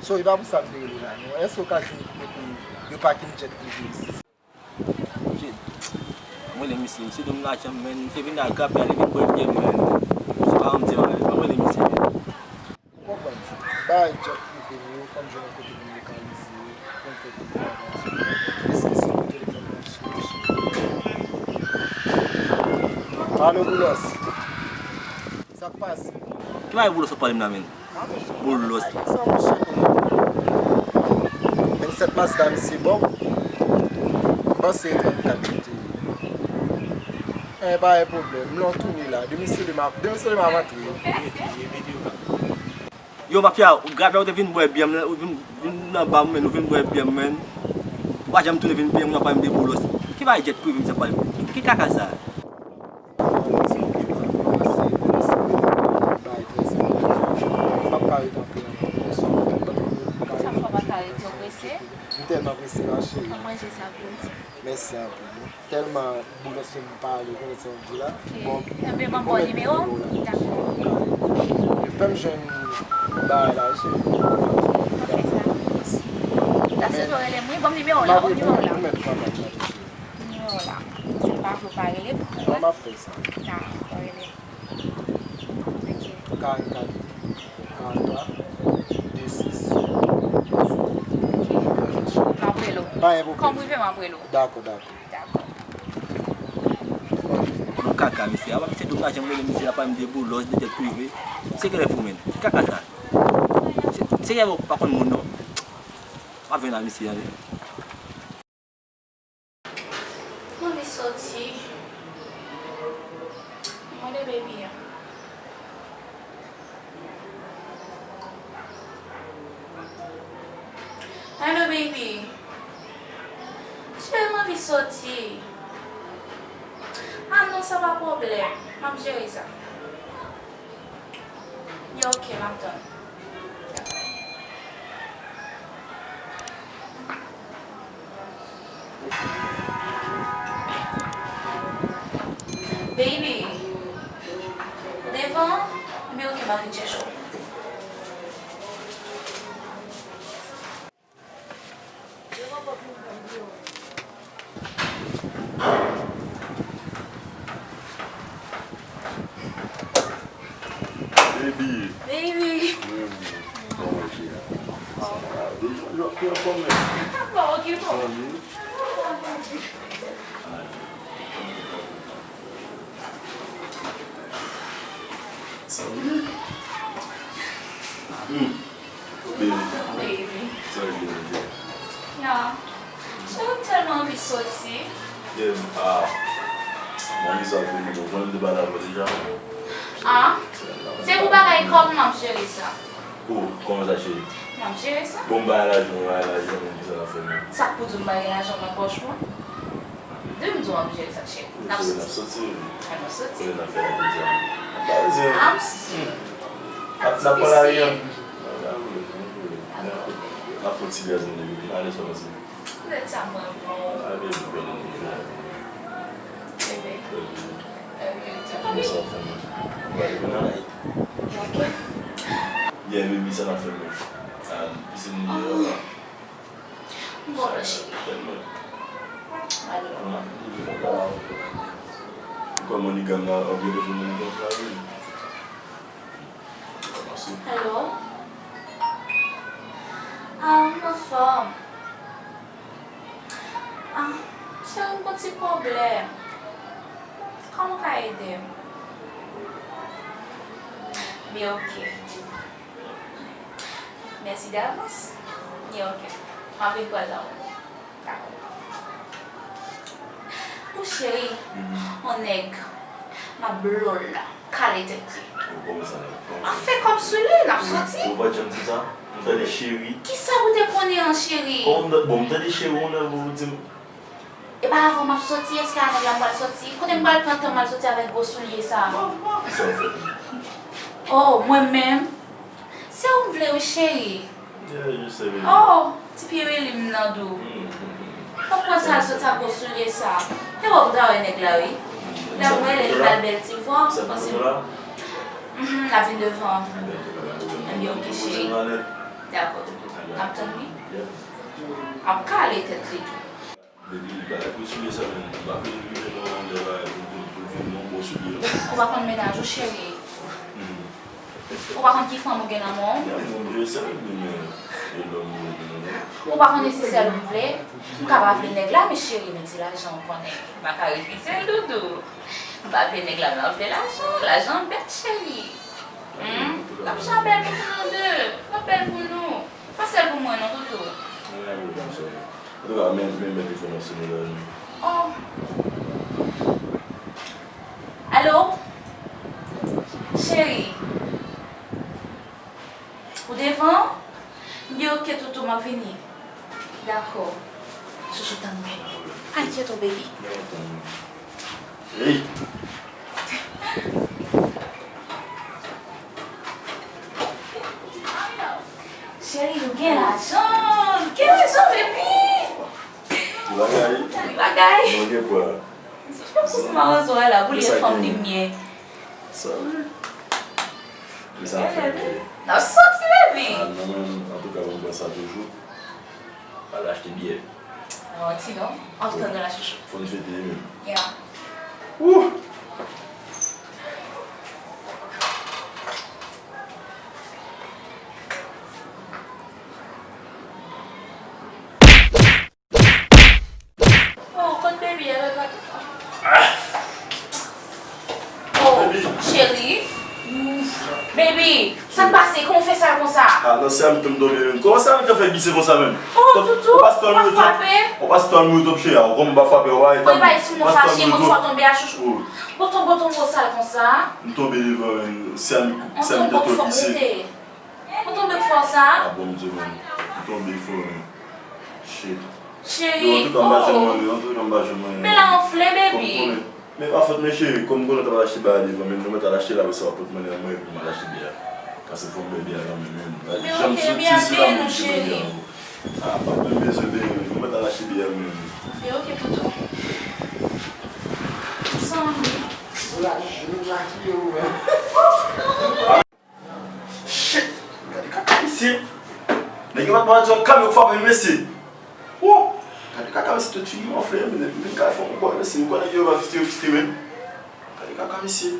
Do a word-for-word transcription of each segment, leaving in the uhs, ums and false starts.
So, e pa pou sa m te rele w la, non. Èske w ka di m ki kote yo pake yon djèt prive isit? Shit. Mwen, lè misye, misye di m lajan, men, misye vin la grape, ale vin bwè byè, men. Se pa yon di, mwen, mwen, lè misye. Konprann. Bay djèt prive m yo, fò m jwenn yon kote pou m lokalize, pou m fè tout bagay. Èske se pou telefòn nan sou machine? Alo, Boulos. Sa k pase? Ki bagay Boulos ap pale m la, men? Boulos. Sa, monchè, vennsenk Mazda misye ban m. M panse se trannkat li te ye. Eh, pa gen pwoblèm. M lè w tounen la. Demen se demen, demen se demen ap antre. Yo, mafya, ou grape, ou te vin bwè byè m, ou vin, vin nan ba m, men, ou vin bwè byè m, men. Ou pa janm tounen vin peye m, ou ap pale m de Boulos. Ki bagay djèt prive misye ap pale m? Ki kaka sa? Sa fò pa ka rete, ou prese? M tèlman prese, ma cheri. Mwen manje sa pou ou. Mèsi anpil. Tèlman Boulos fin pale, konnen sa w di la. Ok. Bon, enben, ban m ba w nimewo w. Dakò. Fè m jwenn bagay la, cheri. Mwen fè sa. Mèsi. Ta sou rele m, wi, ban m nimewo w la, ban m nimewo w la. Mwen mèt pran bagay la, cheri. Nimewo w la. Si m pa vle w pa rele m. Non, m ap fè sa. Dakò, rele m. Ok. Karannkat, karantwa, de sis. Ok. M ap rele w. Pa gen pwoblèm. Kòm rive, m ap rele w. Dakò, dakò. Dakò. Bon kaka, mesye. Apa misye tou ka janm rele misye la, pa m de Boulos, de djèt prive. Misye genlè fou, menn. Ki kaka sa? Misye, misye genlè pa konn moun, non. Pa vin la, mesye, ale. M anvi soti. Mande baby a. Hello, baby. Cheri, m anvi soti. Ah non, sa pa pwoblèm. M ap jere sa. Yo, ok, m ap tann. Baby, ou devan? Ebyen, ok, m ap vin chèche w. Baby. Baby. Kòman w ye? Sa va? Depi lòt ki anfòm menm. Bon, ok, bon. Anvi. Sa w ye? Hmm. Baby. Baby. Sa w ye, baby? Ya. Cheri, m tèlman anvi soti. Baby, ah. M anvi sa pou nou. Mwen, m te pale avè w deja. Ah? Se pou bagay kòb m ap jere sa. Oh, kòman sa, cheri? M ap jere sa. Bon, m pa gen lajan, m pa gen lajan, men kisa n ap fè menm? Sa k pou di w m pa gen lajan nan pòch mwen? Di m di w m ap jere sa, cheri. N ap soti. N ap soti. Kote n ap fè la, kote n ap fè la? N ap pale. N ap pale. N ap pale. N ap fè yon ti gaz, men depi n ale sòlman se. Lè sa mwen bon. Bebe. Bebe. Bebe. Bebe. Bebe. Bebe. Bebe. Ok. Yeah, baby, sa n ap fè menm? Ah, pisin li deyò la. M bon, cheri. Kòman li ganm la, anvi de moun nan la, wi. Hello? Ah, m anfòm. Ah, cheri, m gon ti pwoblèm. Kòman w ka ede m? Byen, ok. Mèsi davans. Byen, ok. M ap vin pran l nan men w. Dakò. Ou cheri, on nèg, m ap blo l la, kale tèt li. Ou kòmanse avè m. M ap fè kòb sou li, n ap soti. Ou pa t janm di m sa? M tande cheri. Kisa ou te konnen an, cheri? Kòman m ta-, bon, m tande cheri, on nèg ou di m. E pa avè w m ap soti, èske a nèg la m pral soti? Kote m pral pran tan m al soti avèk gwo soulye sa? Kisa w fè? Oh, mwen menm? Se ou m vle wi, cheri. Yeah, je sais, baby. Oh, ti pye rele m nan dou. Fòk mwen t al soti ak gwo soulye sa. E wè ou ta wè nèg la, wi. Lè mwen rele l, li ba l bèl ti vwa, ou panse. Mhm, l ap vin devan. Ebyen, ok, cheri. Dakò. Ap tann li? Ap kale tèt li tou. Depi li pa la pou souliye sa menm, m pa vle li vin nan yon lè bagay pou l vin, pou l vin nan bon souliye. Ou pa konn mennaj ou, cheri. Ou pa konn ki fanm ou gen nan men w. Ou pa konnen si sèl ou m vle. M ka pa vle nèg la, men cheri, men ti lajan ou konnen. M pa ka refize l, doudou. M pa vle nèg la, men m ap vle lajan. Lajan bèt, cheri. Hmm? L ap ja bèl pou nou de. L ap bèl pou nou. Pa sèl pou mwen, non, doudou. Antouka, men, men, men telefòn nan sonnen la. Oh. Alo? Cheri. Ou devan? Byen, oke, toutou, m ap vini. Dakò. Chouchou, tann mwen. Ay, kyeto, baby. Hey! Cheri, nou gen lajan. Nou gen lajan, baby. Ti bagay. Ti bagay. Nou gen pwa. Se pou ti mawozo a la, pou li gen fanm limyè. Sa wi. Men sa ap fè. N ap soti, baby. Ah, non, men, antouka, mwen pran sa toujou. Al achte byè. An ti non. An tout tan nan la chouchou. Fò n fete, wi, menm. Yeah. Wouh! Oh, kot baby a, baby? Oh, cheri. Baby, sa k pase? Kòman w fè sa konsa? Ah, non, se a m tonbe menm. Kòman sa m te fè glise konsa menm? Oh, toutou, ou pa frape? Ou pa stòl mwen top chè a. Ou kòman pa frape? Ou pa etan. Mwen pa sou mwen fache, mwen fò tonbe a chouchou. Boton, boton, gwo sal konsa. M tonbe devan menm. Se a m, se a m te twò glise. Ou tonbe fò sa? Ah, bon, m di w, man. M tonbe fò, man. Shit. Cheri, oh. Antouka, m pa janm anyen, antouka, m pa janm anyen. Men la anfle, baby. Kòm konnen. Men pa fòt mwen, cheri. Kòm konnen w t ap al achte bagay devan, men nou mèt al achte la, apre sa, w ap pot mwen nan mwen, epi m al achte byè. Paske fò m bwè byè a kanmenm, men. Men oke, byè a peye non, cheri. Ah, pa t menm bezwen peye, men. Nou mèt al achte byè, men. Men oke, toutou. Sanble. Shit! Gade kaka misye! Nèg yo pa t ba w di yon kamyon k frape m, mesye! Woo! Gade kaka misye, tout figi m anfle, men, men kay fè yon bòl, mesye, ou kwè nèg yo pa fiste, yo fiste, men. Gade kaka misye!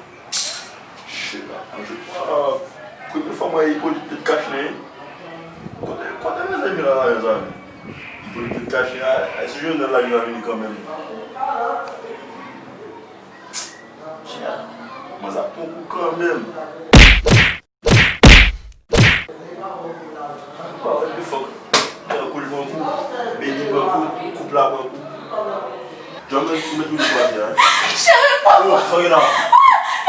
Shit, la, manje pwa, premye fwa m wè Ipolit tèt kache, men. Kote, kote mezanmi la, la, mezanmi? Ipolit tèt kache, a, a, si Jovenel la, li va vini kanmenm. Shit, manzè ap pran kou kanmenm. What the fuck? Tankou l pran kou, Baby pran kou, koup la pran kou. John, men ou met moun sou atè a. Cheri, pran kou. Oh, sa gen la.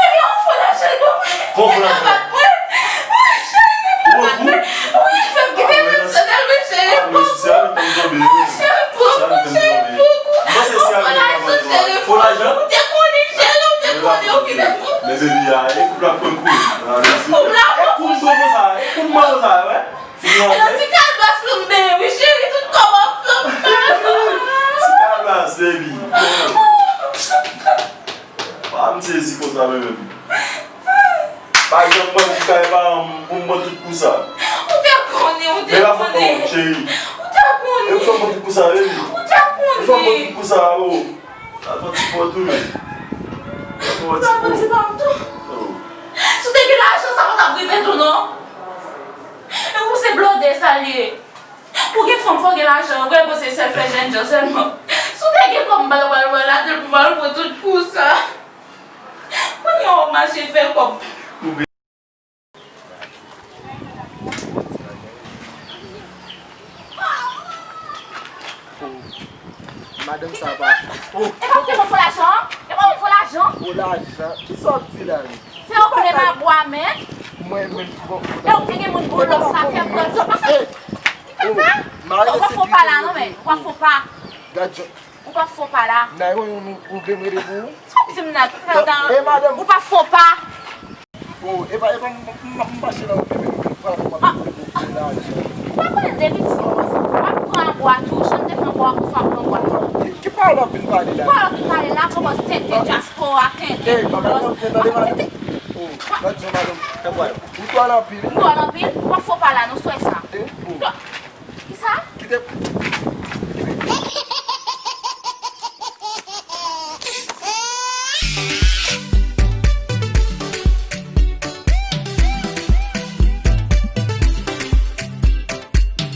Baby, on fò la, cheri, non. Kòman fò la, cheri? Wi, cheri, men pran kou. Wi, fè m kite men sandal mwen, cheri, pran kou. Cheri, pran kou, cheri, pran kou. On fò la, cheri, pran kou. Ou te konnen, cheri, ou te konnen, ou kite kou. Men Baby a, e koup la pran kou. Koup la pran kou, cheri. Kou m pran konsa, e kou m pran konsa, wè. E yon ti kalbas flanbe, wi, cheri, tout kò w ap flanbe. Ti kalbas, baby. Pa m sezi konsa, men, men. Pa janm mande pou kay pa m pou m pran tout kou sa. Ou te konnen, ou te konnen. Men pa fòt pa w, cheri. Ou te konnen. E ou fè m pran tout kou sa, baby. Ou te konnen. Ou fè m pran tout kou sa, oh. Al pran ti pa w tou, men. Al pran ti pa w tou. Oh. Si w te gen lajan, sa pa t ap rive tou, non. E ou se blòdè sa l ye. Pou gen fanm, fò gen lajan, ou gen panse sèl fè jènjan sèlman. Si w te gen kòb, m pa t ap pral wè ladan l pou m al pran tout kou sa. Kounye a w ap mache fè kòb. Madanm sa pa. Oh. E pa ou te ban fo lajan? E pa ou fo lajan? Fo lajan? Kisa w ap di la menm? Se ou konnen pa bwa men. Mwen menm ki ban fo lajan. E ou te gen moun pou lòs la fè pran ti pase. Ki kaka? Ou pa fo pa la non men. Ou pa fo pa. Gad jan. Ou pa fo pa la. Nan yon yon nou ou vle m rele pou ou? Sa w di m nan? Ou pa fo pa. Oh, epa, epa, m, m, m, m mache nan wout la, men m vin frape w ap di pou fè lajan. Ou pa konnen depi ti w ap pran bwa tou, jan m te pran bwa konsa w ap pran bwa tou. Ki, ki pawòl w ap vin pale la? Ki pawòl w ap vin pale la, kòman tenten dyaspora, tenten bòs. Ey, pa pale anpil, tande, madanm. Oh, gad jan madanm. Ou twò al anpil. Ou twò al anpil, ou pa fò pale la, non, swè sa. Eh, oh. Kite.